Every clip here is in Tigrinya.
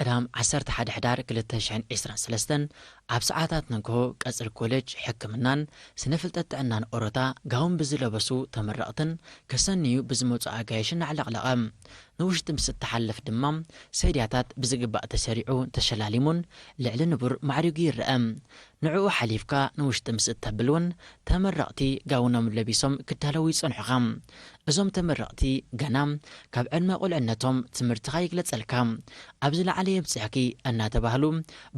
ቀዳም ዓሰርተ ሓደ ሕዳር ክልተ ሽሕን ዕስራን ሰለስተን ኣብ ሰዓታት ንግሆ ቀጽሪ ኮሌጅ ሕክምናን ስነ ፍልጠት ጥዕናን ኦሮታ ጋውን ብዝለበሱ ተመረቕትን ከሰንዩ ብዝመጹ ኣጋይሽን ኣዕለቕለቐ። ንውሽጢ ምስ እተሓልፍ ድማ ሰድያታት ብዝግባእ ተሰሪዑ ተሸላሊሙን ልዕሊ ንቡር ማዕሪጉ ይረአ። ንዕኡ ሓሊፍካ ንውሽጢ ምስ እተብል እውን ተመረቕቲ ጋውኖም ለቢሶም ክዳለዉ ይጸንሑኻ። እዞም ተመረቕቲ ገና ካብ ዕድመ ቁልዕነቶም ትምህርትኻ ይግለጸልካ። ኣብ ዝለዓለ የብጽሕኪ እናተባህሉ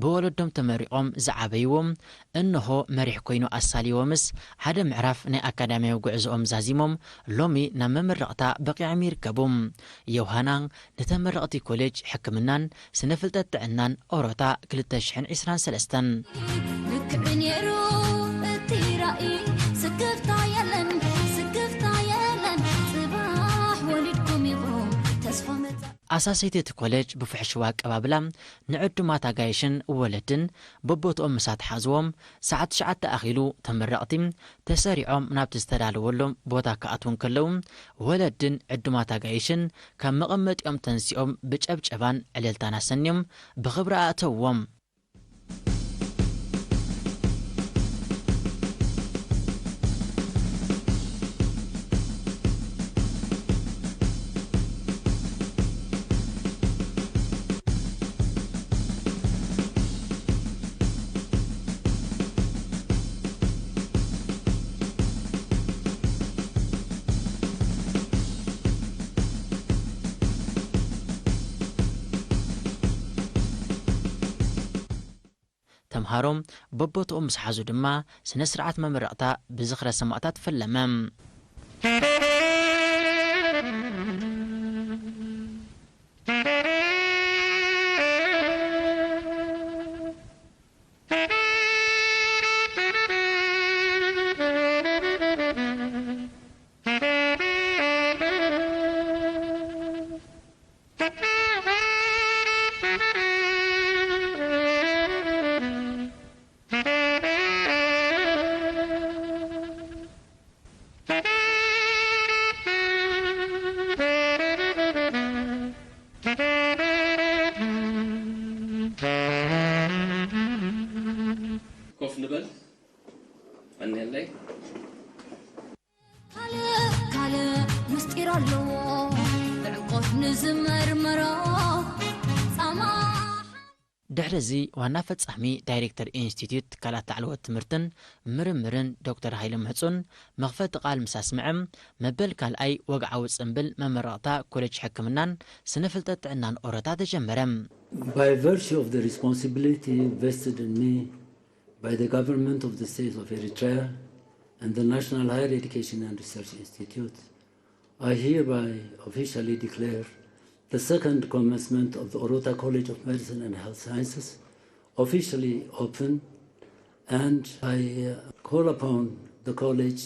ብወለዶም ተመሪቖም ዝዓበይዎም እንሆ መሪሕ ኮይኑ ኣሳልይዎምስ ሓደ ምዕራፍ ናይ ኣካዳሚያዊ ጉዕዞኦም ዛዚሞም ሎሚ ናብ መመረቕታ በቒዖም ይርከቡ። ዮሃና ንተመረቕቲ ኮሌጅ ሕክምናን ስነ ፍልጠት ጥዕናን ኦሮታ ክልተ ሽሕን ዕስራን ሰለስተን። ልክዕ ነይሩ እቲ ራእይ፣ ስክፍታ የለን፣ ስክፍታ የለን፣ ጽባሕ ወሊድኩም ኢኹም ተስፋ መጻ ኣሳሰይቲ እቲ ኮሌጅ ብፍሕሽዋ ኣቀባብላ ንዕዱማት ኣጋይሽን ወለድን በቦትኦም ምስ ኣትሓዝዎም፣ ሰዓት ትሽዓተ ኣኺሉ ተመረቕቲ ተሰሪዖም ናብቲ ዝተዳለወሎም ቦታ ክኣትዉ እንከለዉ፣ ወለድን ዕዱማት ኣጋይሽን ካብ መቐመጢኦም ተንሲኦም ብጨብጨባን ዕልልታን ኣሰንዮም ብኽብሪ ኣእተውዎም። ተምሃሮ በቦትኦም ምስ ሓዙ ድማ ስነ ስርዓት መመረቕታ ብዝኽረ ሰማእታት ፈለመ። ኮፍ ንበል። ቀንየለይ። ካልእ ካልእ ምስጢር ኣለዎ፣ ብዕምቆት ንዝመርመሮ ጻማ። ድሕሪ እዚ ዋና ፈጻሚ ዳይሬክተር ኢንስቲትዩት ትካላት ላዕለዎት ትምህርትን ምርምርን ዶክተር ሃይለ ምሕጹን መኽፈቲ ቃል ምስ ኣስምዐ፣ መበል ካልኣይ ወግዓዊ ጽምብል መመረቕታ ኮሌጅ ሕክምናን ስነ ፍልጠት ጥዕናን ኦሮታ ተጀመረ። By virtue of the responsibility vested in me by the government of the state of Eritrea and the National Higher Education and Research Institute, I hereby officially declare the second commencement of the Orota College of Medicine and Health Sciences officially open, and I uh, call upon the college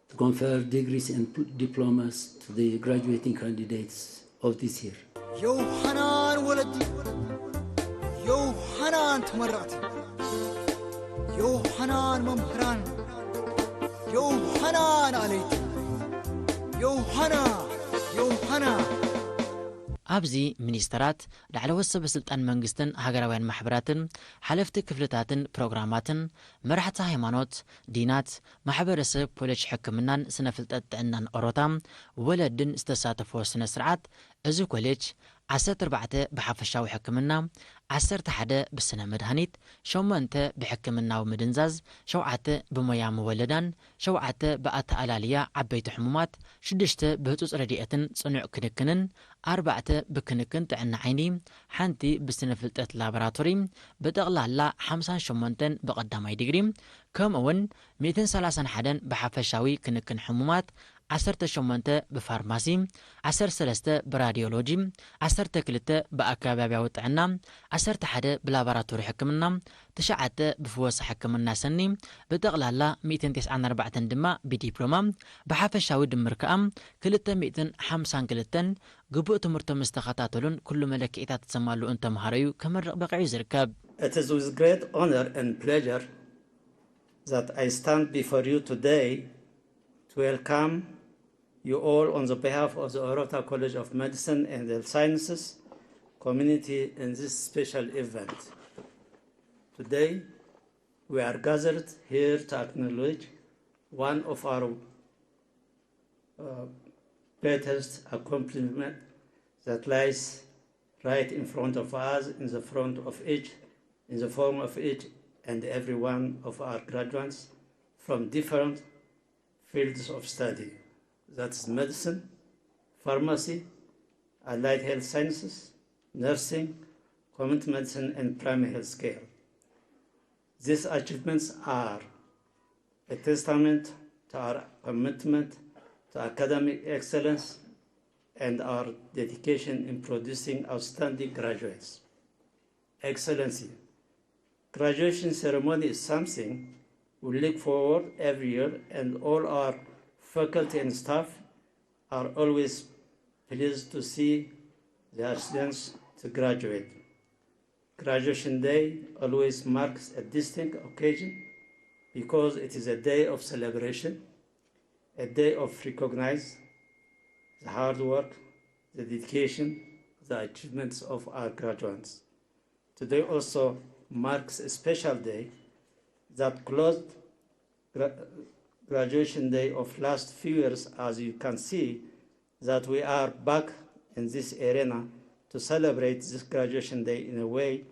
to confer degrees and diplomas to the graduating candidates of this year. ዮሃናን ወለዲ፣ ዮሃናን ተመረቕቲ፣ ዮሃናን መምህራን፣ ዮሃናን ኣለይቲ፣ ዮሃና፣ ዮሃና። ኣብዚ ሚኒስተራት፣ ላዕለዎት ሰበ ስልጣን መንግስትን ሃገራውያን ማሕበራትን፣ ሓለፍቲ ክፍልታትን ፕሮግራማትን፣ መራሕቲ ሃይማኖት፣ ዲናት፣ ማሕበረሰብ ኮሌጅ ሕክምናን ስነ ፍልጠት ጥዕናን ኦሮታ ወለድን ዝተሳተፍዎ ስነ ስርዓት፣ እዚ ኮሌጅ ዓሰርተ ኣርባዕተ ብሓፈሻዊ ሕክምና፣ ዓሰርተ ሓደ ብስነ መድሃኒት፣ ሸሞንተ ብሕክምናዊ ምድንዛዝ፣ ሸውዓተ ብሞያ ምወለዳን፣ ሸውዓተ ብኣተኣላልያ ዓበይቲ ሕሙማት፣ ሽዱሽተ ብህጹጽ ረድኤትን ጽኑዕ ክንክንን፣ ኣርባዕተ ብክንክን ጥዕና ዓይኒ፣ ሓንቲ ብስነ ፍልጠት ላቦራቶሪ፣ ብጠቕላላ ሓምሳን ሸሞንተን ብቐዳማይ ዲግሪ፣ ከምኡ'ውን ሚእትን ሰላሳን ሓደን ብሓፈሻዊ ክንክን ሕሙማት፣ ዓሰርተ ሸሞንተ ብፋርማሲ፣ ዓሰርተ ሰለስተ ብራድዮሎጂ፣ ዓሰርተ ክልተ ብኣከባብያዊ ጥዕና፣ ዓሰርተ ሓደ ብላቦራቶሪ ሕክምና፣ ትሽዓተ ብፍወሳ ሕክምና ሰኒ፣ ብጠቕላላ ሚእትን ተስዓን ኣርባዕተን ድማ ብዲፕሎማ፣ ብሓፈሻዊ ድምር ከኣ ክልተ ሚእትን ሓምሳን ክልተን ግቡእ ትምህርቶም ዝተኸታተሉን ኩሉ መለክዒታት ዘማልኡን ተምሃሮ እዩ ከመርቕ በቒዑ ዝርከብ። It is with great honor and pleasure that I stand before you today to welcome you all on the behalf of the Orota College of Medicine and Health Sciences, community in this special event. Today, we are gathered here to acknowledge one of our uh, greatest accomplishment that lies right in front of us, in the front of each, in the form of each and every one of our graduates from different fields of study, that is medicine, pharmacy, allied health sciences, nursing, community medicine, and primary health care. These achievements are a testament to our commitment to academic excellence and our dedication in producing outstanding graduates. Excellency, graduation ceremony is something we look forward every year, and all our faculty and staff are always pleased to see their students to graduate. Graduation day always marks a distinct occasion because it is a day of celebration, a day of recognize the hard work, the dedication, the achievements of our graduates. Today also marks a special day that closed gra- graduation day of last few years. As you can see, that we are back in this arena to celebrate this graduation day in a way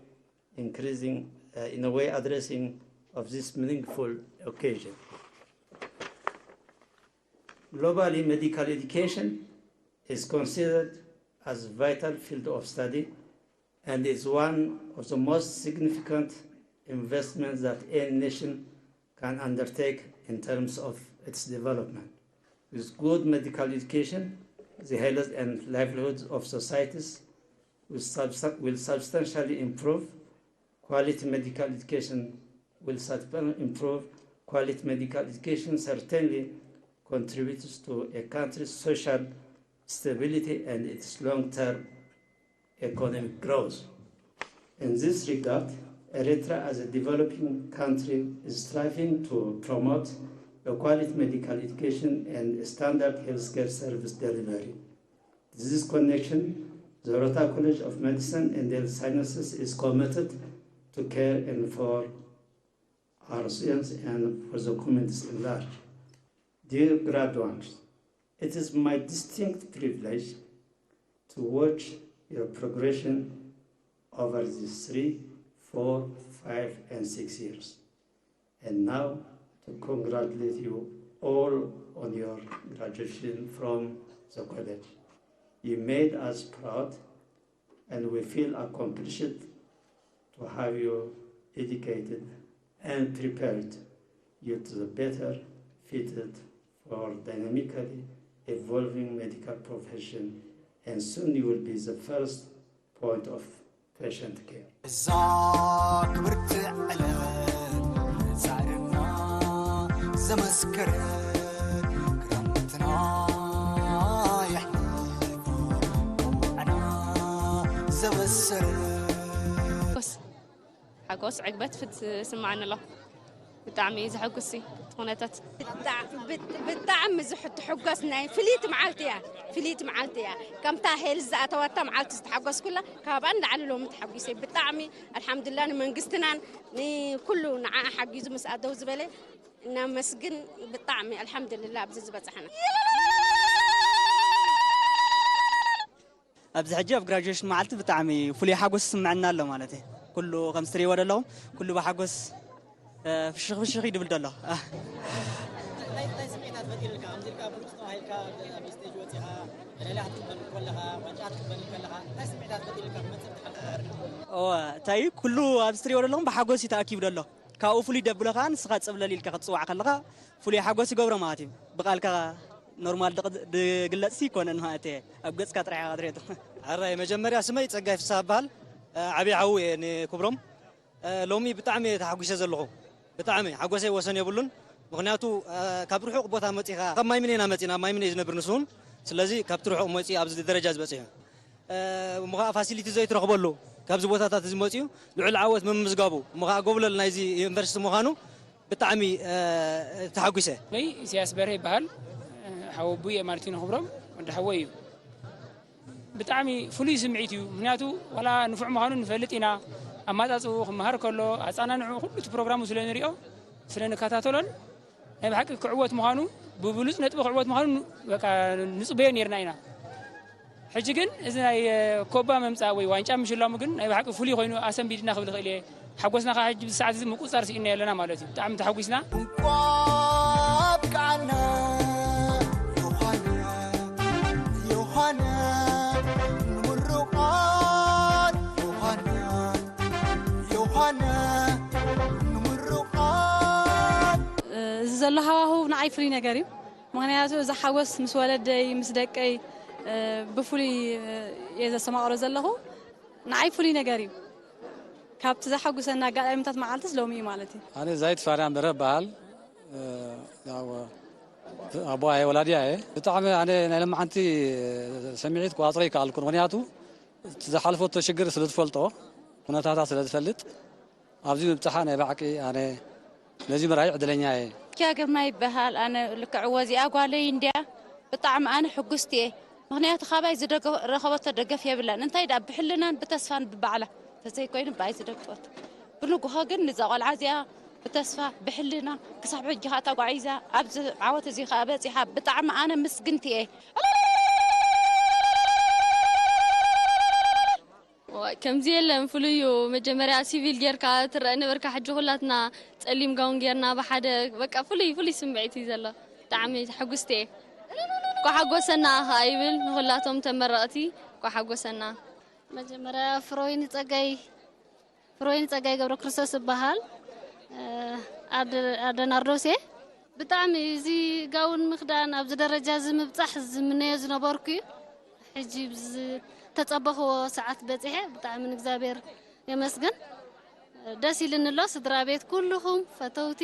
increasing, uh, in a way addressing of this meaningful occasion. Globally, medical education is considered as a vital field of study and is one of the most significant investments that any nation can undertake in terms of its development. With good medical education, the health and livelihoods of societies will, subs- will substantially improve. Quality medical education will sustain, improve. Quality medical education certainly contributes to a country's social stability and its long-term economic growth. In this regard, Eritrea, as a developing country, is striving to promote a quality medical education and a standard healthcare service delivery. This connection, the Rota College of Medicine and Health Sciences is committed to care and for our students and for the communities in large. Dear graduates, it is my distinct privilege to watch your progression over these three, four, five, and six years. And now to congratulate you all on your graduation from the college. You made us proud, and we feel accomplished to have you educated and prepared you to the better fitted for dynamically evolving medical profession, and soon you will be the first point of patient care. እዛ ክብርቲ ዕለት ጻዕርና ዘመስከረ ክረምትና የሕልፎ መውዕና ዘበሰረ ሓጎስ ዕግበት ፍት ስምዓኒ ኣሎ። ብጣዕሚ እዩ ዘሐጉስ እዩ እቲ ኩነታት። ብጣዕ- ብጥ- ብጣዕሚ ዝሕ- ትሕጎስ ናይ ፍልይቲ መዓልቲ እያ። ፍልይቲ መዓልቲ እያ። ከምታ ሄልዝ ዝኣተዋታ መዓልቲ ዝተሓጎስኩላ ካብኣ ንላዕሊ ሎሚ ተሓጒሰ። ብጣዕሚ ኣልሓምዱላ ንመንግስትናን ንኩሉ ንዓ ሓጊዙ ምስ ኣደው ዝበለ እናመስግን። ብጣዕሚ ኣልሓምዱልላ ኣብዚ ዝበፅሐና። ኣብዚ ሕጂ ኣብ ግራጁዌሽን መዓልቲ ብጣዕሚ ፍሉይ ሓጎስ ይስምዐና ኣሎ ማለት እዩ። ኩሉ ከምዚ ትሪእዎ ዘለኹም ኩሉ ብሓጎስ ፍሽኽ ፍሽኽ እዩ ድብል ዘሎ። እንታይ እንታይ ስምዒታት ፈጢሩልካ? ከምዚ ኢልካ ብሉጽ ተባሂልካ ኣብ ስቴጅ ወጺኻ መዳልያ ክትቅበል ከለኻ ዋንጫ ክትቅበል ከለኻ እንታይ ስምዒታት ፈጢሩልካ ክመጽእ ትሓልፍ? እወ እንታይ እዩ ኩሉ ኣብዚ ትሪእዎ ዘለኹም ብሓጎስ እዩ ተኣኪቡ ዘሎ። ካብኡ ፍሉይ ደብሎ ከዓ ንስኻ ጽብለል ኢልካ ክትጽዋዕ ከለኻ ፍሉይ ሓጎስ ይገብሮ ማለት እዩ። ብቓልካ ኖርማል ድግለጽሲ ይኮነን ማለት እየ ኣብ ገጽካ ጥራሕ ኢኻ ትሪኦ። ሕራይ መጀመርያ ስመይ ጸጋይ ፍስሃ እበሃል። ዓብዪ ሓዉ እየ ንክብሮም። ሎሚ ብጣዕሚ እየ ተሓጒሰ ዘለኹ። ብጣዕሚ ሓጎሰይ ወሰን የብሉን። ምኽንያቱ ካብ ርሑቕ ቦታ መፂኻ ካብ ማይምነ ኢና መፂና ኣብ ማይምነ እዩ ዝነብር ንሱ እውን። ስለዚ ካብቲ ርሑቕ መፂኡ ኣብዚ ደረጃ ዝበፂሑ። እሞ ከዓ ፋሲሊቲ ዘይትረኽበሉ ካብዚ ቦታታት እዚ መፂኡ ልዑል ዓወት ምምዝጋቡ እሞ ከዓ ጎብለል ናይዚ ዩኒቨርሲቲ ምዃኑ ብጣዕሚ ተሓጒሰ። ስመይ ኢሳያስ በርሀ ይበሃል። ሓወቡ እየ ማለት እዩ ንክብሮም ወዲ ሓወይ እዩ። ብጣዕሚ ፍሉይ ስምዒት እዩ። ምኽንያቱ ዋላ ንፉዕ ምዃኑ ንፈልጥ ኢና። ኣማጻጽኡ ክመሃር ከሎ፣ ኣጻናንዑ፣ ኩሉ እቲ ፕሮግራሙ ስለ ንሪኦ፣ ስለ ንከታተሎን ናይ ብሓቂ ክዕወት ምዃኑ፣ ብብሉጽ ነጥቢ ክዕወት ምዃኑ በቃ ንጽበዮ ኔርና ኢና። ሕጂ ግን እዚ ናይ ኮባ መምጻእ ወይ ዋንጫ ምሽላሙ ግን ናይ ብሓቂ ፍሉይ ኮይኑ ኣሰንቢድና ክብል ይኽእል እየ። ሓጎስና ከዓ ሕጂ ብዚ ሰዓት እዚ ምቁጽጻር ስኢንና ኣለና ማለት እዩ። ብጣዕሚ ተሓጒስና። እንኳ ኣብቅዓና ዮሃና፣ ዮሃና፣ ንምርቓን ዮሃና፣ ዮሃና፣ ንምርቓን። እዚ ዘሎ ሃዋህው ንዓይ ፍሉይ ነገር እዩ። ምኽንያቱ እዚ ሓጎስ ምስ ወለደይ፣ ምስ ደቀይ፣ እ፣ ብፍሉይ፣ እ፣ እየ ዘስተማቕሮ ዘለኹ። ንዓይ ፍሉይ ነገር እዩ። ካብቲ ዘሐጉሰና ኣጋጣሚታት መዓልትስ ሎሚ እዩ ማለት እዩ። ኣነ ዛይድ ፋርያ በረ በሃል። እ፣ ያው ኣቦ ኣየ ወላዲ ኣየ። ብጣዕሚ ኣነ ናይ ለማዓንቲ ስምዒት ክቋጽሮ ይከኣልኩ። ምኽንያቱ እቲ ዝሓልፈቶ ሽግር ስለ ዝፈልጦ፣ ኩነታታ ስለ ዝፈልጥ፣ ኣብዚ ምብጻሓ ናይ ብሓቂ ኣነ ነዚ ምርኣይ ዕድለኛ እየ። ኪያ ግርማ ይበሃል። ኣነ ልክዕዎ እዚኣ ጓለይ እንድያ። ብጣዕሚ ኣነ ሕጉስቲ እየ። ምኽንያቱ ካባይ ዝደገ-፣ ረኸበቶ ደገፍ የብላን። እንታይ ደኣ ብሕልናን ብተስፋን ብባዕላ ተዘይኮይኑ ብኣይ ዝደገፈቶ። ብንግሆ ግን ንዛ ቆልዓ እዚኣ ብተስፋ ብሕልና ክሳብ ሕጂ ኸኣ ተጓዒዛ ኣብዚ ዓወት እዚ ኸኣ በጺሓ። ብጣዕሚ ኣነ ምስግንቲ እየ። ዋይ፣ ከምዚ የለን፣ ፍሉይ እዩ። መጀመርያ ሲቪል ጌርካ ትረአ ነበርካ፣ ሕጂ ኩላትና ጸሊም ጋውን ጌርና ብሓደ፣ በቃ ፍሉይ፣ ፍሉይ ስምዒት እዩ ዘሎ። ብጣዕሚ ሕጉስቲ እየ። እንኳዕ ሓጎሰና ኸኣ ይብል ንኹላቶም ተመረቕቲ፣ እንኳዕ ሓጎሰና። መጀመርያ ፍሮይን ጸጋይ፣ ፍሮይን ጸጋይ ገብረ ክርስቶስ እበሃል። እ፣ ኣደ፣ ኣደ ናርዶስ እየ። ብጣዕሚ እዚ ጋውን ምኽዳን ኣብዚ ደረጃ እዚ ምብጻሕ ዝምነዮ ዝነበርኩ እዩ። ሕጂ ብዝተጸበኽዎ ሰዓት በጺሐ ብጣዕሚ ንእግዚኣብሔር የመስግን። ደስ ኢልኒ ኣሎ። ስድራ ቤት ኩልኹም ፈተውቲ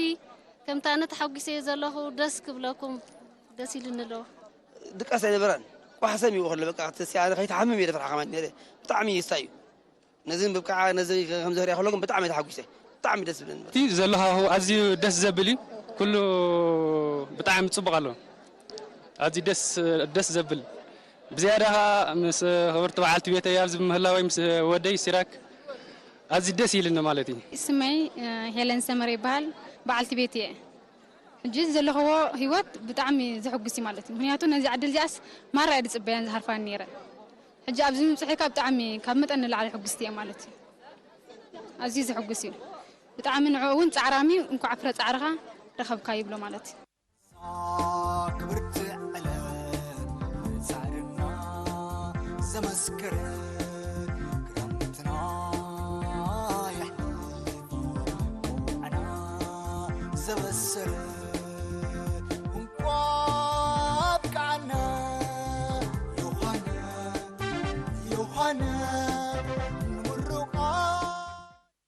ከምታ ኣነ ተሓጒሰ እየ ዘለኹ። ደስ ክብለኩም። ደስ ኢልኒ ኣሎ። ድቃስ ኣይነበረን። ቋሕሰም ይዎ ከሎ በቃ ተስያ ከይትሓምም እየ ደፍርሓ ከማን ነይረ። ብጣዕሚ ይስታ እዩ። ነዚ ምብቃዓ፣ ነዚ ከም ዘህርያ ከሎ ግን ብጣዕሚ እየ ተሓጒሰ። ብጣዕሚ ደስ ዝብለኒ። እቲ ዘሎ ሃዋህው ኣዝዩ ደስ ዘብል እዩ። ኩሉ ብጣዕሚ ጽቡቕ ኣሎ። ኣዝዩ ደስ፣ ደስ ዘብል። ብዝያዳ ኸኣ ምስ ክብርቲ በዓልቲ ቤተይ ኣብዚ ምህላወይ ምስ ወደይ ሲራክ ኣዝዩ ደስ ኢሉኒ ማለት እዩ። ስመይ፣ እ፣ ሄለን ሰመረ ይበሃል። በዓልቲ ቤት እየ። ሕጂ ዘለኽዎ ህይወት ብጣዕሚ ዘሐጉስ እዩ ማለት እዩ። ምኽንያቱ ነዚ ዕድል እዚኣስ ማራ እየ ዝጽበያን ዝሃርፋን ነይረ። ሕጂ ኣብዚ ምብጽሐይ ከኣ ብጣዕሚ ካብ መጠን ንላዕሊ ሕጉስቲ እየ ማለት እዩ። ኣዝዩ ዘሐጉስ እዩ። ብጣዕሚ ንዕኡ እውን ጻዕራም እዩ። እንኳዕ ፍረ ጻዕርኻ ረኸብካ ይብሎ ማለት እዩ። ክብርቲ ዕለት ጻዕርና ዘመስከረ ክረምትና የሕልፎ መውዓና ዘበሰረ እንኳ ኣብቅዓና ዮሃና ዮሃና ንምርቓ።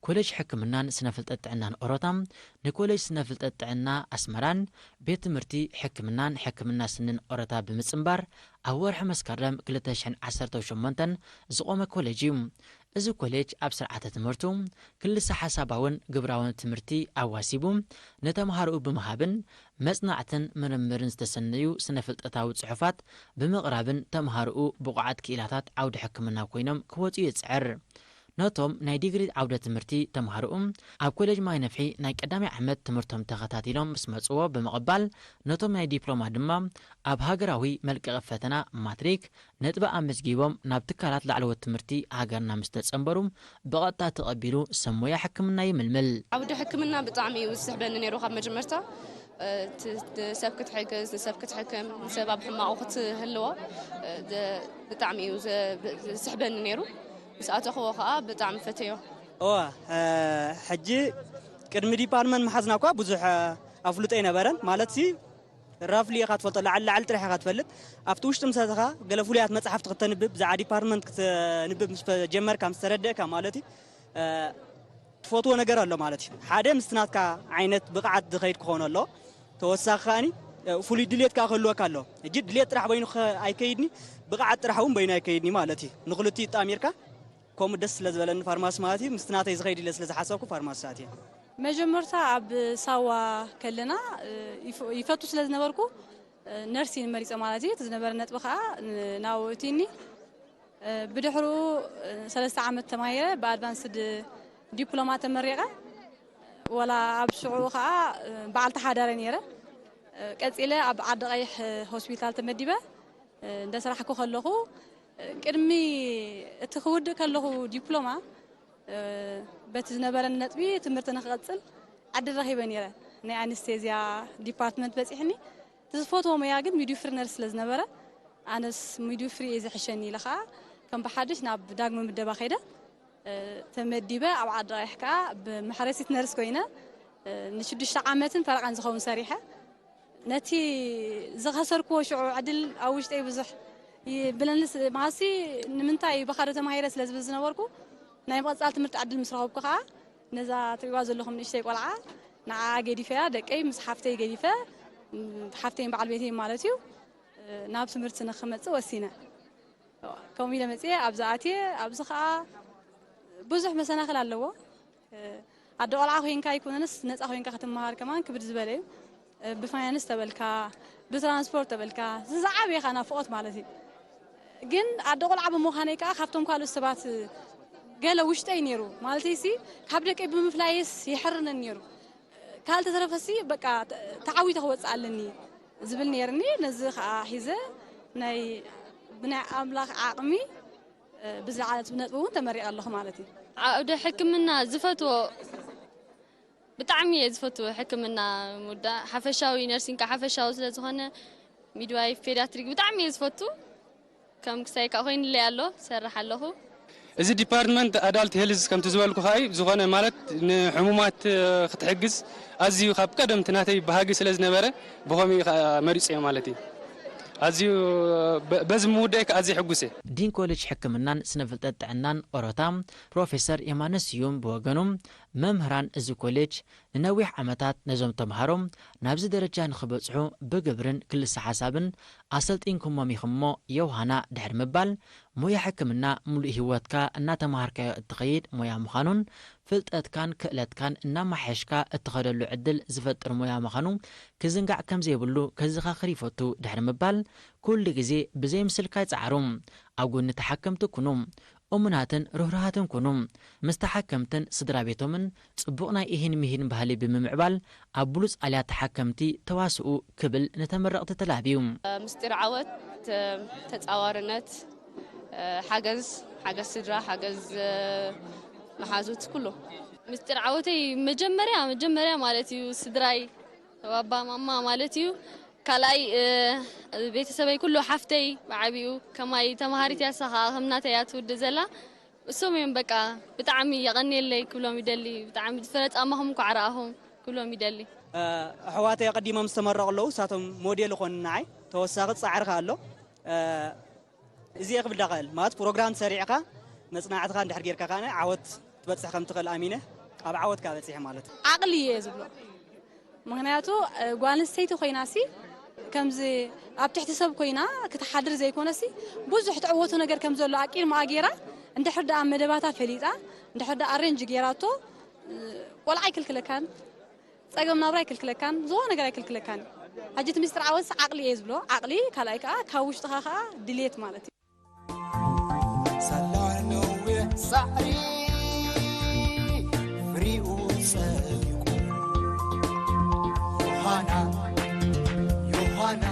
ኮሌጅ ሕክምናን ስነ ፍልጠት ጥዕናን ኦሮታ ንኮሌጅ ስነ ፍልጠት ጥዕና ኣስመራን ቤት ትምህርቲ ሕክምናን ሕክምና ስንን ኦሮታ ብምጽንባር ኣብ ወርሒ መስከረም ክልተ ሽሕን ዓሰርተ ሸሞንተን ዝቖመ ኮሌጅ እዩ። እዚ ኮሌጅ ኣብ ስርዓተ ትምህርቱ ክልሰ ሓሳባውን ግብራውን ትምህርቲ ኣዋሲቡ ንተምሃሮኡ ብምሃብን መጽናዕትን ምርምርን ዝተሰነዩ ስነ ፍልጠታዊ ጽሑፋት ብምቕራብን ተምሃሮኡ ብቑዓት ክኢላታት ዓውዲ ሕክምና ኮይኖም ክወጹ ይጽዕር። ነቶም ናይ ዲግሪ ዓውደ ትምህርቲ ተምሃሮኡ ኣብ ኮሌጅ ማይ ነፍሒ ናይ ቀዳማይ ዓመት ትምህርቶም ተኸታቲሎም ምስ መጽዎ ብምቕባል፣ ነቶም ናይ ዲፕሎማ ድማ ኣብ ሃገራዊ መልቀቒ ፈተና ማትሪክ ነጥቢ ኣመዝጊቦም ናብ ትካላት ላዕለዎት ትምህርቲ ሃገርና ምስ ተጸንበሩ ብቐጥታ ተቐቢሉ ሰብ ሞያ ሕክምና ይምልምል። ዓውዲ ሕክምና ብጣዕሚ እዩ ዝስሕበኒ ነይሩ ካብ መጀመርታ። እ፣ ት-፣ ት-፣ ሰብ ክትሕግዝ፣ ንሰብ ክትሕክም፣ ንሰብ ኣብ ሕማቑ ክትህልዎ፣ እ፣ ደ-፣ ብጣዕሚ እዩ ዘ-፣ ብ-፣ ዝስሕበኒ ነይሩ። ምስ ኣተኽዎ ኸኣ ብጣዕሚ ፈተዮ። እወ፣ እ፣ ሕጂ ቅድሚ ዲፓርትመንት ምሓዝና እኳ ብዙሕ፣ እ፣ ኣፍልጦ ኣይነበረን። ማለትሲ ራፍሊ ኢኻ ትፈልጦ፣ ላዕሊ ላዕሊ ጥራሕ ኢኻ ትፈልጥ። ኣብቲ ውሽጢ ምስ ኣተኻ ገለ ፍሉያት መጽሓፍቲ ክተንብብ፣ ብዛዕባ ዲፓርትመንት ክትንብብ ምስ ጀመርካ፣ ምስ ተረደእካ ማለት እዩ፣ እ፣ ትፈትዎ ነገር ኣሎ ማለት እዩ። ሓደ ምስቲ ናትካ ዓይነት ብቕዓት ዝኸይድ ክኸውን ኣሎ። ተወሳኺ ከኣኒ፣ እ፣ ፍሉይ ድሌት ከኣ ክህልወካ ኣሎ። ሕጂ ድሌት ጥራሕ በይኑ ከ-፣ ኣይከይድኒ፣ ብቕዓት ጥራሕ እውን በይኑ ኣይከይድኒ ማለት እዩ። ንኽልቲኡ ይጣሚርካ፣ ከምኡ ደስ ስለ ዝበለኒ ፋርማሲ ማለት እዩ። ምስቲ ናተይ ዝኸይድ ኢለ ስለ ዝሓሰብኩ ፋርማሲ ኣትየ። መጀመርታ ኣብ ሳዋ ከለና፣ እ፣ ይፈ-፣ ይፈቱ ስለ ዝነበርኩ፣ እ፣ ነርሲን መሪጸ ማለት እዩ። እቲ ዝነበረ ነጥቢ ከኣ ን-፣ ናብኡ እትዩኒ። ብድሕሩ ሰለስተ ዓመት ተማሂረ ብኣድቫንስድ ዲፕሎማ ተመሪቐ። ወላ ኣብ ሽዑ ከዓ በዓልቲ ሓዳረ ነይረ። ቀፂለ ኣብ ዓዲ ቀይሕ ሆስፒታል ተመዲበ እንደ ሰራሕኩ ከለኹ፣ ቅድሚ እቲ ክውድእ ከለኹ ዲፕሎማ በቲ ዝነበረኒ ነጥቢ ትምህርቲ ንክቐፅል ዕድል ረኺበ ነይረ። ናይ ኣነስቴዝያ ዲፓርትመንት በፂሕኒ። እቲ ዝፈትዎ ሞያ ግን ሚድዊፍሪ ነርስ ስለ ዝነበረ፣ ኣነስ ሚድዊፍሪ እየ ዝሕሸኒ ኢለ ከዓ ከም ብሓድሽ ናብ ዳግመ ምደባ ከይደ። ተመዲበ ኣብ ዓዲ ቀይሕ ከዓ ብመሕረሲት ነርስ ኮይነ ንሽዱሽተ ዓመትን ፈረቓን ዝኸውን ሰሪሐ። ነቲ ዝኸሰርክዎ ሽዑ ዕድል ኣብ ውሽጠይ ብዙሕ ይብለንስ ማሲ ንምንታይ ብኻዶ ተማሂረ ስለ ዝብል ዝነበርኩ፣ ናይ ምቕጻል ትምህርቲ ዕድል ምስ ረኸብኩ ከዓ ነዛ ትሪእዋ ዘለኹም ንእሽተይ ቆልዓ ንዓ ገዲፈያ ደቀይ ምስ ሓፍተይ ገዲፈ፣ ሓፍተይን በዓል ቤተይ ማለት እዩ፣ ናብ ትምህርቲ ንክመጽእ ወሲነ። ከምኡ ኢለ መጽየ፣ ኣብዚ ኣትየ፣ ኣብዚ ከዓ ብዙሕ መሰናኽል ኣለዎ። ኣደ ቆልዓ ኮይንካ ኣይኮነንስ ነፃ ኮይንካ ክትመሃር ከማን ክብድ ዝበለ እዩ። ብፋይናንስ ተበልካ፣ ብትራንስፖርት ተበልካ፣ ዝዓበየ ኢኻ ናፍቆት ማለት እዩ። ግን ኣደ ቆልዓ ብምዃነይ ከዓ ካብቶም ካልኦት ሰባት ገለ ውሽጠይ ነይሩ። ማለተይ ሲ ካብ ደቀይ ብምፍላየስ ይሕርነን ነይሩ። ካልተተረፈሲ በቃ ተዓዊተ ክወፅእ ኣለኒ ዝብል ነይርኒ። ነዚ ከዓ ሒዘ ናይ ብናይ ኣምላኽ ዓቕሚ ብዝለዓለት ነጥቢ እውን ተመሪቐ ኣለኹ ማለት እዩ። ዓውደ ሕክምና ዝፈትዎ ብጣዕሚ እየ ዝፈቱ። ሕክምና ምውዳእ ሓፈሻዊ ነርሲንግ ሓፈሻዊ ስለ ዝኾነ ሚድዋይፍ ፔዲያትሪክ ብጣዕሚ እየ ዝፈቱ። ከም ክሳይ ከዓ ኮይንለይ ኣሎ፣ ሰርሕ ኣለኹ። እዚ ዲፓርትመንት ኣዳልት ሄልዝ ከምቲ ዝበልኩ ከዓ እዩ ዝኾነ ማለት ንሕሙማት ክትሕግዝ ኣዝዩ ካብ ቀደምቲ ናተይ ባህጊ ስለ ዝነበረ ብኸምኡ ከዓ መሪፀዮ ማለት እዩ። ኣዝዩ በዚ ምውዳይ ከዓ ኣዝዩ ሕጉስ እየ። ዲን ኮሌጅ ሕክምናን ስነ ፍልጠት ጥዕናን ኦሮታ ፕሮፌሰር የማነ ስዩም ብወገኑ፣ መምህራን እዚ ኮሌጅ ንነዊሕ ዓመታት ነዞም ተምሃሮ ናብዚ ደረጃ ንኽበጽሑ ብግብርን ክልሰ ሓሳብን ኣሰልጢንኩሞም ኢኹምሞ ዮሃና ድሕሪ ምባል፣ ሞያ ሕክምና ሙሉእ ህይወትካ እናተምሃርካዮ እትኸይድ ሞያ ምዃኑን ፍልጠትካን ክእለትካን እናማሓየሽካ እትኸደሉ ዕድል ዝፈጥር ሞያ ምዃኑ ክዝንጋዕ ከም ዘይብሉ ከዘኻኽር ይፈቱ ድሕሪ ምባል፣ ኩሉ ግዜ ብዘይ ምስልካይ ጸዓሩ ኣብ ጎኒ ተሓከምቲ ኩኑ። እሙናትን ርህሩሃትን ኩኑ። ምስ ተሓከምትን ስድራ ቤቶምን ጽቡቕ ናይ ኢሂን ምሂን ባህሊ ብምምዕባል ኣብ ብሉጽ ኣልያ ተሓከምቲ ተዋስኡ ክብል ንተመረቕቲ ተላብዩ። ምስጢር ዓወት፣ ተጻዋርነት፣ ሓገዝ፣ ሓገዝ ስድራ፣ ሓገዝ መሓዙት ኩሉ። ምስጢር ዓወተይ መጀመርያ፣ መጀመርያ ማለት እዩ ስድራይ፣ ባባ ማማ ማለት እዩ። ካልኣይ ቤተሰበይ ኩሉ ሓፍተይ ብዓቢኡ ከማይ ተማሃሪት እያ፣ እሳ ከዓ ከም ናተይ እያ ትውድእ ዘላ። እሶም እዮም በቃ ብጣዕሚ የቐንየለይ ክብሎም ይደሊ። ብጣዕሚ ፍረ ጻማኹም እንኳዕ ረኣኹም ክብሎም ይደሊ። ኣሕዋተይ ኣቐዲሞም ዝተመረቑ ኣለዉ፣ እሳቶም ሞዴል ይኾኑ ንዓይ። ተወሳኺ ጻዕርኻ ኣሎ። እዚ እየ ክብል ዳኸእል ማለት ፕሮግራም ሰሪዕካ መጽናዕትኻ እንድሕር ጌርካ ከኣ ዓወት ትበጽሕ ከም ትኽእል ኣሚነ ኣብ ዓወት ከኣ በጺሐ ማለት እዩ። ዓቕሊ እየ ዝብሎ። ምኽንያቱ እ፣ ጓል ኣንስተይቲ ኮይና ሲ ከምዚ ኣብ ትሕቲ ሰብ ኮይና ክትሓድር ዘይኮነ ሲ ብዙሕ ትዕወቶ ነገር ከም ዘሎ ኣቂድማ ገይራ እንድሕር ደኣ መደባታ ፈሊጣ እንድሕር ደኣ ኣሬንጅ ገይራቶ እ፣ ቆልዓ ኣይክልክለካን፣ ጸገም ናብራ ኣይክልክለካን፣ ዝኾነ ነገር ኣይክልክለካን። ሕጂ እቲ ሚስጥር ዓወትስ ዓቕሊ እየ ዝብሎ። ዓቕሊ ካልኣይ ከኣ ካብ ውሽጥኻ ከኣ ድሌት ማለት እዩ። ሳላ ነዊሕ ሳዕሪ ፍሪኡ ጸዲቁ። ዮሃና፣ ዮሃና፣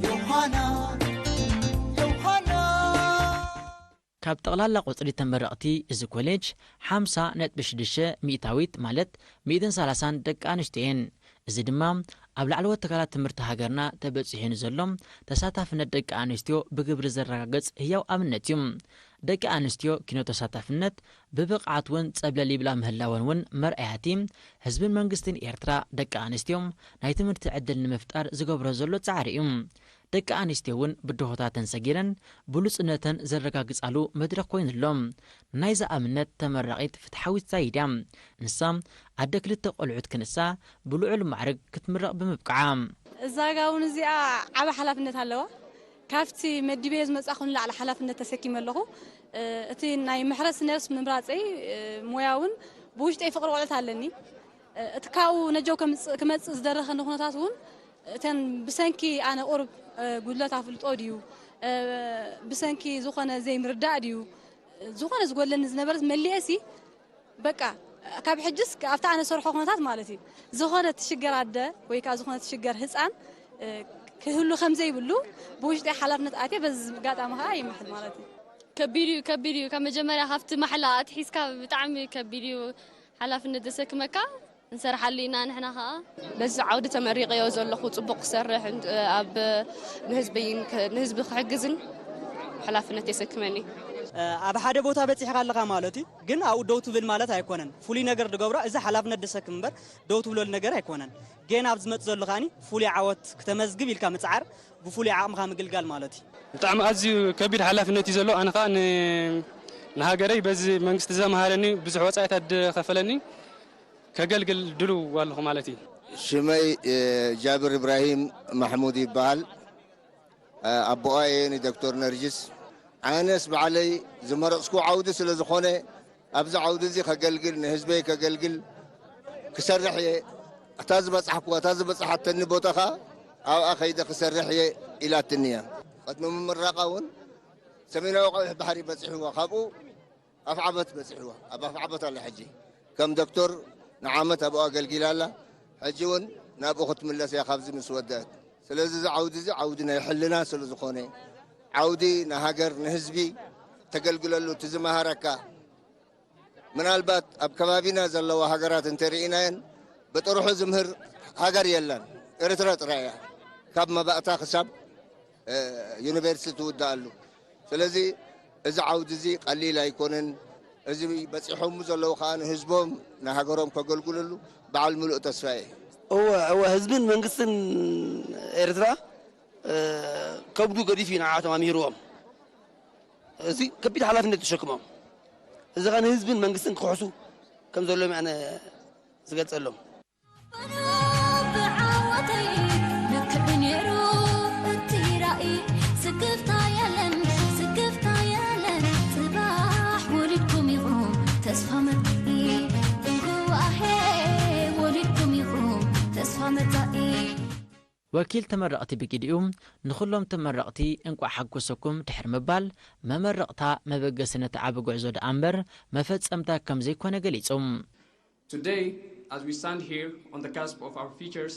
ዮሃና፣ ዮሃና። ካብ ጠቕላላ ቁጽሪ ተመረቕቲ እዚ ኮሌጅ ሓምሳ ነጥቢ ሽዱሽተ ሚእታዊት ማለት ሚእትን ሰላሳን ደቂ ኣንስትዮ እየን። እዚ ድማ ኣብ ላዕለዎት ትካላት ትምህርቲ ሃገርና ተበጺሑ ንዘሎ ተሳታፍነት ደቂ ኣንስትዮ ብግብሪ ዘረጋግጽ ህያው ኣብነት እዩ። ደቂ ኣንስትዮ ኪኖ ተሳታፍነት ብብቕዓት እውን ጸብለል ይብላ ምህላወን እውን መርኣያቲ ህዝብን መንግስትን ኤርትራ ደቂ ኣንስትዮ ናይ ትምህርቲ ዕድል ንምፍጣር ዝገብሮ ዘሎ ጻዕሪ እዩ። ደቂ ኣንስትዮ እውን ብድሆታተን ሰጊረን ብሉጽነተን ዘረጋግጻሉ መድረኽ ኮይኑ ኣሎ። ናይዚ ኣብነት ተመራቒት ፍትሓዊት ዛይድ እያ። ንሳ ኣደ ክልተ ቆልዑት ክንሳ ብልዑል ማዕርግ ክትምረቕ ብምብቃዓ። እዛ ጋውን እዚኣ ዓቢ ሓላፍነት ኣለዋ። ካብቲ መዲበዮ ዝመጻኹ ንላዕሊ ሓላፍነት ተሰኪመ ኣለኹ። እ፣ እቲ ናይ መሕረሲ ነርስ ምምራጸይ፣ እ፣ ሞያ እውን ብውሽጠይ ፍቕሪ ቆልዑት ኣለኒ። እ፣ እቲ ካብኡ ነጀው ከምጽእ፣ ክመጽእ ዝደረኸኒ ኩነታት እውን እተን ብሰንኪ ኣነ ቁሩብ፣ እ፣ ጉድለት ኣፍልጦ ድዩ፣ ብሰንኪ ዝኾነ ዘይምርዳእ ድዩ ዝኾነ ዝጎለኒ ዝነበረ መሊኤሲ በቃ ካብ ሕጅስ ኣብታ ኣነ ሰርሖ ኩነታት ማለት እዩ ዝኾነ ትሽገር ኣደ ወይ ከዓ ዝኾነ ትሽገር ህፃን ክህሉ ከም ዘይብሉ ብውሽጢ ሓላፍነት ኣትየ በዚ ኣጋጣሚ ከዓ ይምሕል ማለት እዩ። ከቢድ እዩ፣ ከቢድ እዩ። ካብ መጀመርያ ካብቲ ማሕላ ኣትሒዝካ ብጣዕሚ ከቢድ እዩ፣ ሓላፍነት ዘሰክመካ። ንሰርሓሉ ኢና ንሕና ከዓ። በዚ ዓውዲ ተመሪቐዮ ዘለኹ ጽቡቕ ክሰርሕ፣ ኣብ ንህዝበይን ንህዝቢ ክሕግዝን ሓላፍነት የሰክመኒ። ኣብ ሓደ ቦታ በጺሕካ ኣለኻ ማለት እዩ፣ ግን ኣብኡ ደው ትብል ማለት ኣይኮነን። ፍሉይ ነገር ዝገብሮ እዚ ሓላፍነት ዘሰክም እምበር ደው ትብለሉ ነገር ኣይኮነን። ግን ኣብ ዝመጽእ ዘሎ ከኣኒ ፍሉይ ዓወት ክተመዝግብ ኢልካ ምጽዓር ብፍሉይ ዓቕምኻ ምግልጋል ማለት እዩ። ብጣዕሚ ኣዝዩ ከቢድ ሓላፍነት እዩ ዘሎ። ኣነ ከዓ ንሃገረይ በዚ መንግስቲ ዘምሃረኒ ብዙሕ ወፃኢታት ዝኸፈለኒ ከገልግል ድልው ኣለኹ ማለት እዩ። ሽመይ ጃብር ኢብራሂም ማሕሙድ ይበሃል። ኣቦኣ እየ ንዶክተር ነርጅስ። ኣነስ ባዕለይ ዝመረፅኩ ዓውዲ ስለ ዝኾነ ኣብዚ ዓውዲ እዚ ከገልግል ንህዝበይ ከገልግል ክሰርሕ እየ። እታ ዝበፃሕኩዋ እታ ዝበፃሓተኒ ቦታ ከዓ ኣብኣ ከይደ ክሰርሕ እየ ኢላትኒ እያ። ቅድሚ ምምራቓ እውን ሰሜናዊ ቀይሕ ባሕሪ በፂሕዋ ካብኡ ኣፍዓበት በፂሕዋ ኣብ ኣፍዓበት ኣላ ሕጂ ከም ዶክተር ንዓመት ኣብኡ ኣገልጊላ ኣላ ሕጂ እውን ናብኡ ክትምለስ እያ ካብዚ ምስ ወደአት ስለዚ እዚ ዓውዲ እዚ ዓውዲ ናይ ሕልና ስለ ዝኾነ ዓውዲ ንሃገር ንህዝቢ ተገልግለሉ እቲ ዝመሃረካ ምናልባት ኣብ ከባቢና ዘለዋ ሃገራት እንተርኢናየን ብጥርሑ ዝምህር ሃገር የለን ኤርትራ ጥራይ እያ ካብ መባእታ ክሳብ ዩኒቨርሲቲ ትውድኣሉ። ስለዚ እዚ ዓውዲ እዚ ቀሊል ኣይኮነን። እዚ በፂሖሙ ዘለዉ ከዓ ንህዝቦም ንሃገሮም ከገልግልሉ በዓል ምሉእ ተስፋ እየ። እወ እወ ህዝብን መንግስትን ኤርትራ ከብዱ ገዲፍ እዩ ንዓቶም ኣምሂርዎም። እዚ ከቢድ ሓላፍነት ተሸክሞም እዚ ኸ ንህዝብን መንግስትን ክኽሕሱ ከም ዘለዎም ኣነ ዝገልፀሎም። ብዓወተይ ልክዕ ነይሩ እቲ ራእይ ስክፍታ የለን ስክፍታ የለን ጽባሕ ወሊድኩም ኢኹም ተስፋ መጻኢ እንጉዋሄ ወሊድኩም ኢኹም ተስፋ መጻኢ ወኪል ተመረቕቲ ብግዲኡ ንኹሎም ተመረቕቲ እንቋዕ ሓጎሰኩም ድሕሪ ምባል መመረቕታ መበገሲ ነቲ ዓቢ ጉዕዞ ደኣ እምበር መፈጸምታ ከም ዘይኮነ ገሊጹ። Today, as we stand here on the cusp of our futures,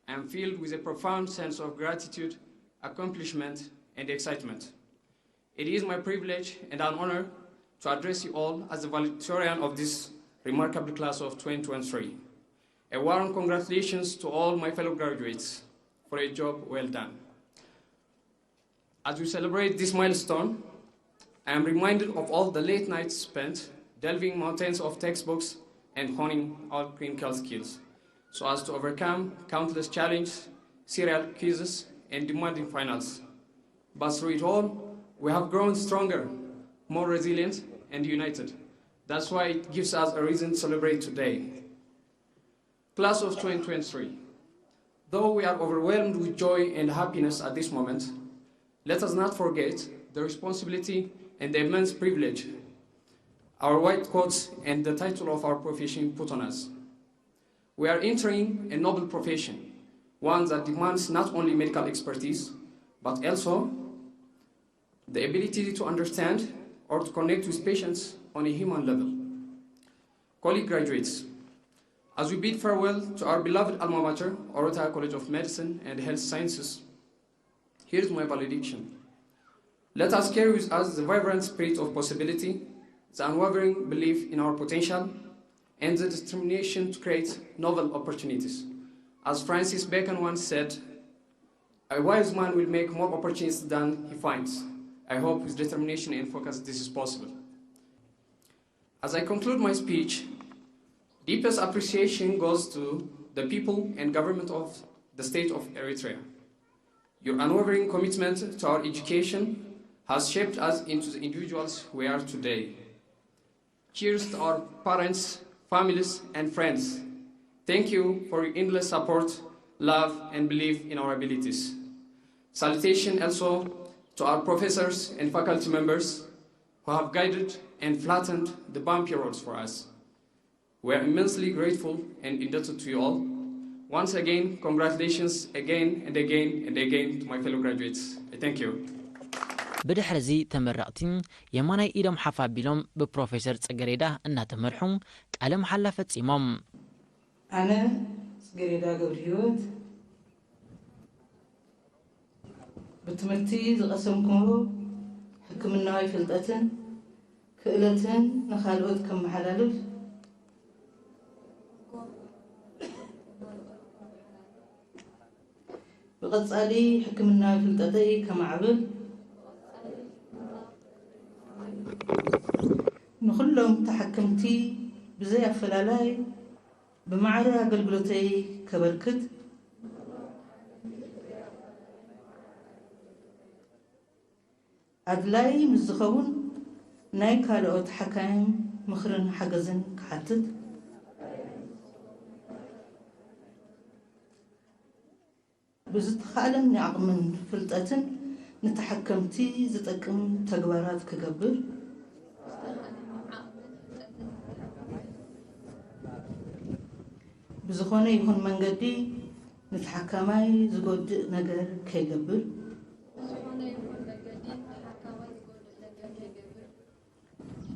I am filled with a profound sense of gratitude, accomplishment, and excitement. It is my privilege and an honor to address you all as the valedictorian of this remarkable class of twenty twenty-three. A warm congratulations to all my fellow graduates for a job well done. As we celebrate this milestone, I am reminded of all the late nights spent delving mountains of textbooks and honing our clinical skills so as to overcome countless challenges, serial quizzes, and demanding finals. But through it all, we have grown stronger, more resilient, and united. That's why it gives us a reason to celebrate today. Class of twenty twenty-three, though we are overwhelmed with joy and happiness at this moment, let us not forget the responsibility and the immense privilege our white coats and the title of our profession put on us. We are entering a noble profession, one that demands not only medical expertise, but also the ability to understand or to connect with patients on a human level. Colleague graduates, as we bid farewell to our beloved alma mater, Orota College of Medicine and Health Sciences, here is my valediction. Let us carry with us the vibrant spirit of possibility, the unwavering belief in our potential, and the determination to create novel opportunities. As Francis Bacon once said, a wise man will make more opportunities than he finds. I hope with determination and focus this is possible. As I conclude my speech, deepest appreciation goes to the people and government of the state of Eritrea. Your unwavering commitment to our education has shaped us into the individuals we are today. Cheers to our parents, families, and friends. Thank you for your endless support, love, and belief in our abilities. Salutation also to our professors and faculty members who have guided and flattened the bumpy roads for us. We are immensely grateful and indebted to you all. Once again, congratulations again and again and again to my fellow graduates. I thank you. ብድሕርዚ ተመረቕቲ የማናይ ኢዶም ሓፍ ኣቢሎም ብፕሮፌሰር ጽገሬዳ እናተመርሑ ቃለ መሓላ ፈጺሞም። ኣነ ጽገሬዳ ገብረህይወት ብትምህርቲ ዝቐሰምኩዎ ሕክምናዊ ፍልጠትን ክእለትን ንኻልኦት ከመሓላልፍ፣ ብቐጻሊ ሕክምናዊ ፍልጠተይ ከማዕብል፣ ንኹሎም ተሓከምቲ ብዘይ ኣፈላላይ ብማዕረ ኣገልግሎተይ ከበርክት፣ ኣድላይ ምስ ዝኸውን ናይ ካልኦት ሓካይም ምኽርን ሓገዝን ክሓትት፣ ብዝተኻእለኒ ዓቕምን ፍልጠትን ንተሓከምቲ ዝጠቅም ተግባራት ክገብር፣ ብዝኾነ ይኹን መንገዲ ንተሓካማይ ዝጎድእ ነገር ከይገብር፣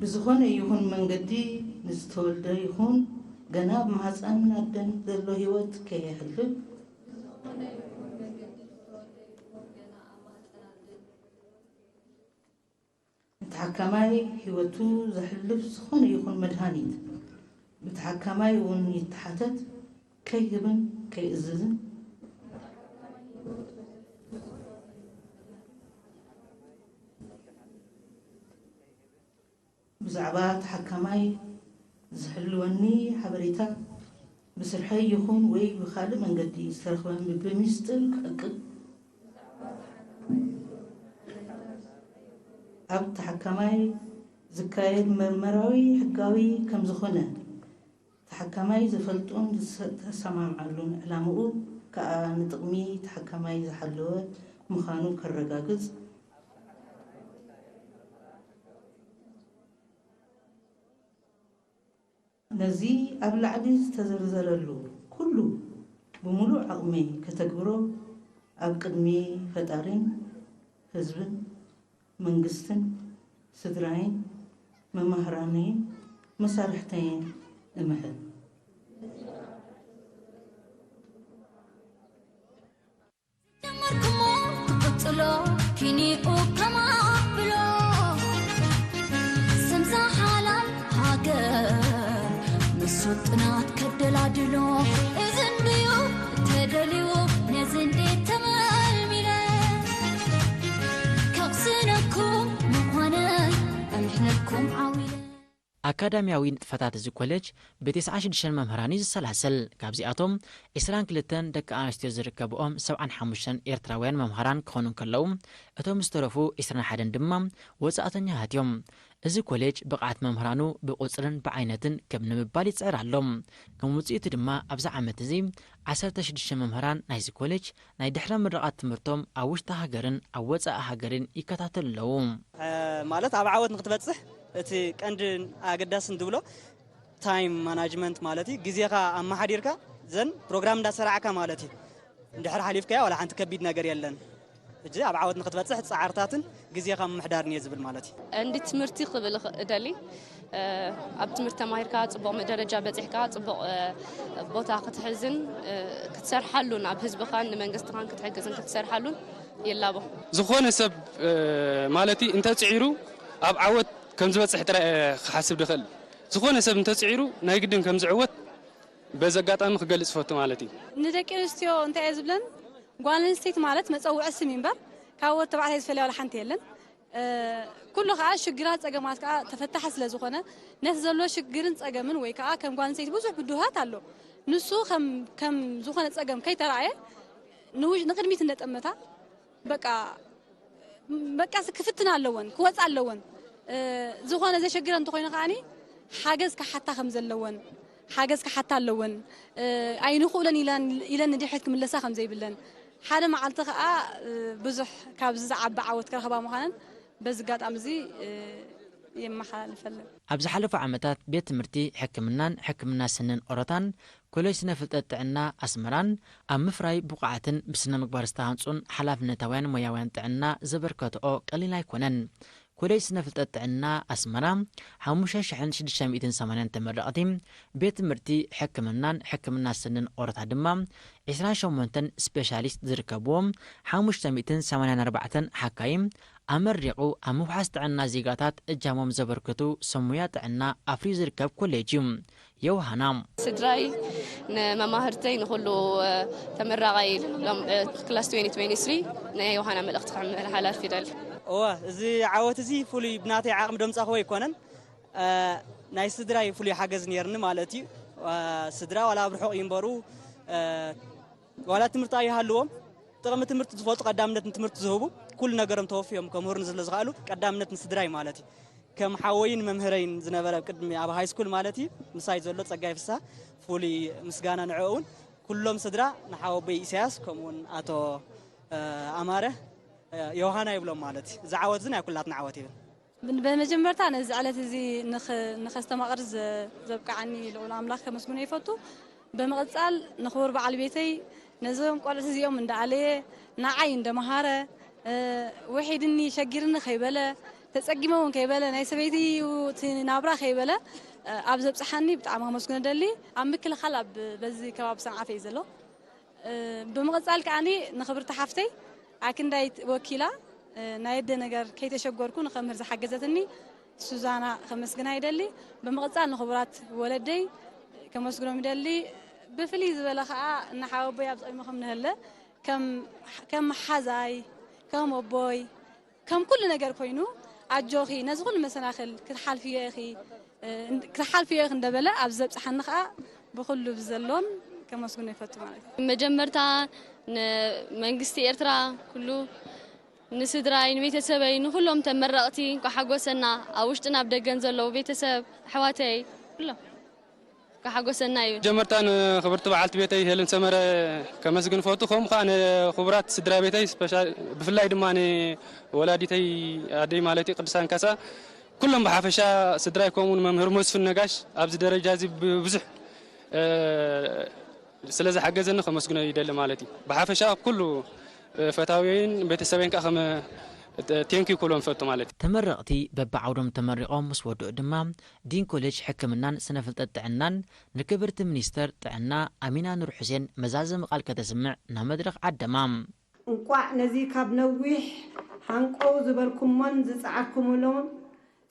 ብዝኾነ ይኹን መንገዲ ንዝተወልደ ይኹን ገና ኣብ ማህፀን ኣደን ዘሎ ህይወት ከየሕልፍ፣ ንተሓካማይ ህይወቱ ዘሕልፍ ዝኾነ ይኹን መድሃኒት ብተሓካማይ እውን ይተሓተት፣ ከይህብን ከይእዝዝን፣ ብዛዕባ ተሓካማይ ዝሕልወኒ ሓበሬታ ብስርሐይ ይኹን ወይ ብኻልእ መንገዲ ዝተረኽበ ብሚስጥር ክዕቅብ፣ ኣብ ተሓካማይ ዝካየድ መርመራዊ ሕጋዊ ከም ዝኾነ፣ ተሓካማይ ዝፈልጦን ዝተሰማምዓሉን ዕላምኡ ከኣ ንጥቕሚ ተሓካማይ ዝሓለወ ምዃኑ ከረጋግጽ፣ ነዚ ኣብ ላዕሊ ዝተዘርዘረሉ ኩሉ ብምሉእ ዓቕመይ ከተግብሮ ኣብ ቅድሚ ፈጣሪን ህዝብን መንግስትን ስድራይን መማህራነይን መሳርሕተይን እምሕል። ጀመርኩሞ ክቕጽሎ ኪኒኡ ከማብሎ ስምዛ ሓላል ሃገር ንሱ ጥናት ከደላድሎ እዝንድዩ ተደልዎ ነዝንዴ ተመልሚለ ከቕስነኩም ምዃነ እምሕለልኩም ዓዊለ። ኣካዳሚያዊ ንጥፈታት እዚ ኮሌጅ ብተስዓ ሽዱሽተ መምህራን እዩ ዝሰላሰል። ካብዚኣቶም ዕስራን ክልተን ደቂ ኣንስትዮ ዝርከብኦም ሰብዓን ሓሙሽተን ኤርትራውያን መምህራን ክኾኑ እንከለዉ፣ እቶም ዝተረፉ ዕስራን ሓደን ድማ ወጻእተኛታት እዮም። እዚ ኮሌጅ ብቕዓት መምህራኑ ብቁጽርን ብዓይነትን ከብ ንምባል ይጽዕር ኣሎ። ከም ውጽኢቱ ድማ ኣብዚ ዓመት እዚ ዓሰርተ ሽዱሽተ መምህራን ናይዚ ኮሌጅ ናይ ድሕረ ምረቓ ትምህርቶም ኣብ ውሽጢ ሃገርን ኣብ ወጻኢ ሃገርን ይከታተሉ ኣለዉ። ማለት ኣብ ዓወት ንክትበፅሕ እቲ ቀንድን ኣገዳስን ዝብሎ ታይም ማናጅመንት ማለት እዩ። ግዜኻ ኣመሓዲርካ ዘን ፕሮግራም እንዳሰራዕካ ማለት እዩ። እንድሕር ሓሊፍካዮ ዋላ ሓንቲ ከቢድ ነገር የለን። ሕጂ ኣብ ዓወት ንክትበፅሕ ፃዕርታትን ግዜኻ ምምሕዳርን እየ ዝብል ማለት እዩ። እንዲ ትምህርቲ ክብል እደሊ ኣብ ትምህርቲ ተማሂርካ ፅቡቕ ደረጃ በፂሕካ ፅቡቕ ቦታ ክትሕዝን ክትሰርሓሉን ኣብ ህዝብኻን ንመንግስትኻን ክትሕግዝን ክትሰርሓሉን ይላቦ። ዝኾነ ሰብ ማለት እዩ እንተፅዒሩ ኣብ ዓወት ከም ዝበፅሕ ጥራይ እየ ክሓስብ ድኽእል። ዝኾነ ሰብ እንተፅዒሩ ናይ ግድን ከም ዝዕወት በዚ ኣጋጣሚ ክገልፅ እፈቱ ማለት እዩ። ንደቂ ኣንስትዮ እንታይ እየ ዝብለን፣ ጓል ኣንስተይቲ ማለት መፀውዒ ስም እዩ እምበር ካብ ወዲ ተባዕታይ ዝፈልያ ዋላ ሓንቲ የለን። ኩሉ ከዓ ሽግራት ፀገማት ከዓ ተፈታሒ ስለ ዝኾነ ነቲ ዘሎ ሽግርን ፀገምን ወይ ከዓ ከም ጓል ኣንስተይቲ ብዙሕ ብድሆታት ኣሎ። ንሱ ከም ከም ዝኾነ ፀገም ከይተረኣየ ንውሽ ንቅድሚት እንደጠመታ በቃ በቃ ክፍትና ኣለወን ክወፃ ኣለወን። ዝኾነ ዘሸግረ እንተኮይኑ ከዓኒ ሓገዝ ክሓታ ከም ዘለወን ሓገዝ ክሓታ ኣለወን። ኣይንኽእለን ኢለን ንድሕሪት ክምለሳ ከም ዘይብለን ሓደ መዓልቲ ከዓ ብዙሕ ካብዚ ዝዓቢ ዓወት ክረኽባ ምዃነን በዚ ኣጋጣሚ እዚ የመሓላልፈለን። ኣብ ዝሓለፉ ዓመታት ቤት ትምህርቲ ሕክምናን ሕክምና ስንን ኦሮታን ኮሌጅ ስነ ፍልጠት ጥዕና ኣስመራን ኣብ ምፍራይ ብቑዓትን ብስነ ምግባር ዝተሃንጹን ሓላፍነታውያን ሞያውያን ጥዕና ዘበርከትኦ ቀሊል ኣይኮነን። ኮሌጅ ስነ ፍልጠት ጥዕና ኣስመራ ሓሙሽተ ሽሕን ሽዱሽተ ሚእትን ሰማንያን ተመረቕቲ፣ ቤት ትምህርቲ ሕክምናን ሕክምና ስንን ኦሮታ ድማ ዕስራን ሸሞንተን ስፔሻሊስት ዝርከብዎም ሓሙሽተ ሚእትን ሰማንያን ኣርባዕተን ሓካይም ኣመሪቑ ኣብ ምውሓስ ጥዕና ዜጋታት እጃሞም ዘበርክቱ ሰብ ሞያ ጥዕና ኣፍርዩ ዝርከብ ኮሌጅ እዩ። ዮውሃና። ስድራይ፣ ንመማህርተይ፣ ንኹሉ ተመራቓይ ክላስ ትዌንቲ ትዌንቲ ስሪ ናይ ዮሃና መልእኽቲ ከመሓላልፍ ይደሊ። እወ፣ እዚ ዓወት እዚ ፍሉይ ብናተይ ዓቕሚ ደምጻኽዎ ኣይኮነን። ናይ ስድራይ ፍሉይ ሓገዝ ነይርኒ ማለት እዩ። ስድራ ዋላ ኣብ ርሑቕ ይንበሩ፣ ዋላ ትምህርቲ ኣይሃልዎም፣ ጥቕሚ ትምህርቲ ዝፈልጡ፣ ቀዳምነት ንትምህርቲ ዝህቡ፣ ኩሉ ነገሮም ተወፍዮም ከምህሩኒ ስለ ዝኸኣሉ ቀዳምነት ንስድራይ ማለት እዩ። ከም ሓወይን መምህረይን ዝነበረ ቅድሚ ኣብ ሃይ ስኩል ማለት እዩ፣ ምሳይ ዘሎ ጸጋይ ፍስሃ፣ ፍሉይ ምስጋና ንዕኡ እውን። ኩሎም ስድራ ንሓወቦይ ኢሳያስ፣ ከምኡውን ኣቶ ኣማረ ዮሃና ይብሎም ማለት እዩ። እዚ ዓወት እዚ ናይ ኩላትና ዓወት ይብል። ብመጀመርታ ነዚ ዕለት እዚ ንኸስተማቕር ዘብቅዓኒ ልዑል ኣምላኽ ከመስግኖ ይፈቱ። ብምቕጻል ንኽቡር በዓል ቤተይ፣ ነዞም ቆልዑት እዚኦም እንዳኣለየ፣ ንዓይ እንደመሃረ፣ ውሒድኒ ሸጊርኒ ከይበለ፣ ተጸጊመ እውን ከይበለ፣ ናይ ሰበይቲ እዩ እቲ ናብራ ከይበለ ኣብ ዘብጽሓኒ ብጣዕሚ ከመስግኖ ደሊ። ኣብ ምክልኻል ኣብ በዚ ከባቢ ሰንዓፈ እዩ ዘሎ። ብምቕጻል ከዓኒ ንኽብርቲ ሓፍተይ ኣክንዳይት ወኪላ ናይ ኣደ ነገር ከይተሸገርኩ ንኸምህር ዝሓገዘትኒ ሱዛና ከመስግና ይደሊ። ብምቕጻል ንኽቡራት ወለደይ ከመስግኖም ይደሊ። ብፍልይ ዝበለ ከኣ ንሓወቦይ ኣብ ጸሚኹም ንህለ ከም ከም ሓዛይ ከም ኣቦይ ከም ኩሉ ነገር ኮይኑ ኣጆኺ ነዚ ኩሉ መሰናኽል ክትሓልፍዮ ኢኺ ክትሓልፍዮ ኢኺ እንደበለ ኣብ ዘብጽሓኒ ከኣ ብኹሉ ብዘሎን ከመስግኖ ይፈቱ ማለት እዩ። መጀመርታ ንመንግስቲ ኤርትራ ኩሉ ንስድራይ ንቤተሰበይ ንኹሎም ተመረቕቲ እንኳ ሓጎሰና ኣብ ውሽጥን ኣብ ደገን ዘለዉ ቤተሰብ ኣሕዋተይ ኩሎም እንኳ ሓጎሰና ይብል። መጀመርታ ንኽብርቲ በዓልቲ ቤተይ ሄለን ሰመረ ከመስግን ፈቱ ከምኡ ከዓ ንኽቡራት ስድራ ቤተይ ብፍላይ ድማ ንወላዲተይ ኣደይ ማለት እዩ ቅድሳን ካሳ ኩሎም ብሓፈሻ ስድራይ ከምኡ ንመምህር መስፍን ነጋሽ ኣብዚ ደረጃ እዚ ብብዙሕ ስለ ዝሓገዘኒ ከመስግኖ ይደሊ ማለት እዩ። ብሓፈሻ ኩሉ ፈታዊየይን ቤተሰበይን ከዓ ከም ቴንኪዩ ክብሎም ፈቱ ማለት እዩ። ተመረቕቲ በብዓውዶም ተመሪቖም ምስ ወድኡ ድማ ዲን ኮሌጅ ሕክምናን ስነ ፍልጠት ጥዕናን ንክብርቲ ሚኒስተር ጥዕና ኣሚና ኑር ሑሴን መዛዘሚ ቃል ከተስምዕ ናብ መድረኽ ዓደማ። እንቋዕ ነዚ ካብ ነዊሕ ሃንቀው ዝበልኩሞን ዝጸዓርኩምሉን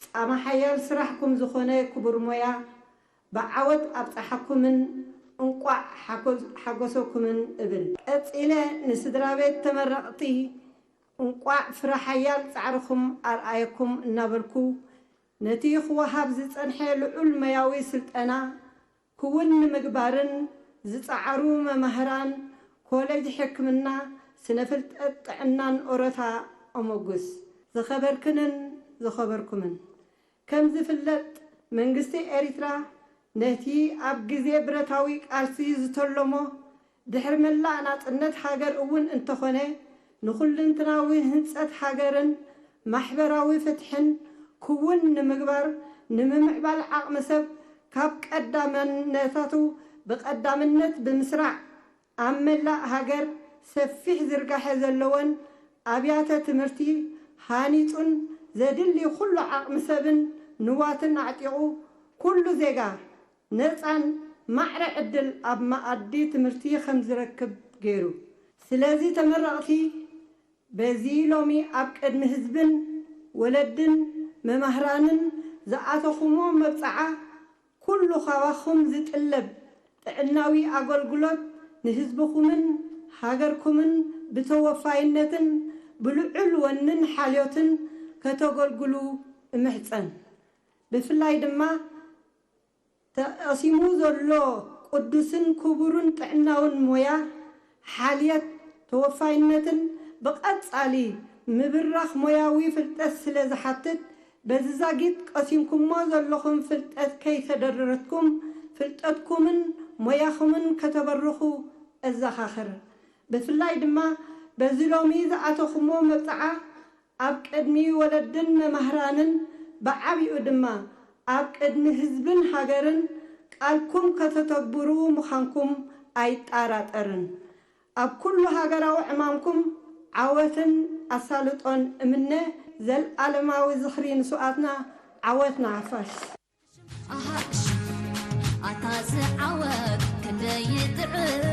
ጻማ ሓያል ስራሕኩም ዝኾነ ክቡር ሞያ ብዓወት ኣብፀሓኩምን እንቋዕ ሓጎሰኩምን እብል። ቀፂለ ንስድራቤት ተመረቕቲ እንቋዕ ፍረ ሓያል ፃዕርኹም ኣርኣየኩም እናበልኩ ነቲ ክወሃብ ዝፀንሐ ልዑል መያዊ ስልጠና ክውን ንምግባርን ዝፀዓሩ መማህራን ኮሌጅ ሕክምና ስነ ፍልጠት ጥዕናን ኦሮታ ኣሞጉስ። ዝኸበርክንን ዝኸበርኩምን። ከም ዝፍለጥ መንግስቲ ኤሪትራ ነቲ ኣብ ግዜ ብረታዊ ቃልሲ ዝተሎሞ ድሕሪ መላእ ናጽነት ሃገር እውን እንተኾነ ንኹልንትናዊ ህንጸት ሃገርን ማሕበራዊ ፍትሕን ክውን ንምግባር ንምምዕባል ዓቕሚ ሰብ ካብ ቀዳምነታቱ ብቐዳምነት ብምስራዕ ኣብ መላእ ሃገር ሰፊሕ ዝርጋሐ ዘለወን ኣብያተ ትምህርቲ ሃኒጹን ዘድሊ ኩሉ ዓቕሚ ሰብን ንዋትን ኣዕጢቑ ኩሉ ዜጋ ነጻን ማዕረ ዕድል ኣብ መኣዲ ትምህርቲ ከምዝረክብ ገይሩ። ስለዚ ተመረቕቲ በዚ ሎሚ ኣብ ቅድሚ ህዝብን ወለድን መማህራንን ዝኣተኹሞ መብጽዓ ኩሉ ካባኹም ዝጥለብ ጥዕናዊ ኣገልግሎት ንህዝብኹምን ሃገርኩምን ብተወፋይነትን ብልዑል ወንን ሓልዮትን ከተገልግሉ እምሕጸን። ብፍላይ ድማ ተቐሲሙ ዘሎ ቅዱስን ክቡርን ጥዕናውን ሞያ፣ ሓልየት፣ ተወፋይነትን ብቐጻሊ ምብራኽ ሞያዊ ፍልጠት ስለ ዝሓትት፣ በዚ ዛጊት ቀሲምኩሞ ዘለኹም ፍልጠት ከይተደረረትኩም ፍልጠትኩምን ሞያኹምን ከተበርኹ እዘኻኽር። ብፍላይ ድማ በዚ ሎሚ ዝኣተኹሞ መብጽዓ ኣብ ቅድሚ ወለድን መማህራንን ብዓቢኡ ድማ ኣብ ቅድሚ ህዝብን ሃገርን ቃልኩም ከተተግብሩ ምዃንኩም ኣይጣራጠርን። ኣብ ኩሉ ሃገራዊ ዕማምኩም ዓወትን ኣሳልጦን እምነ። ዘልኣለማዊ ዝኽሪ ንስውኣትና። ዓወት ንሓፋሽ። ኣሃሽ ኣታ ዝዓወት ክንደይ ይጥዕም።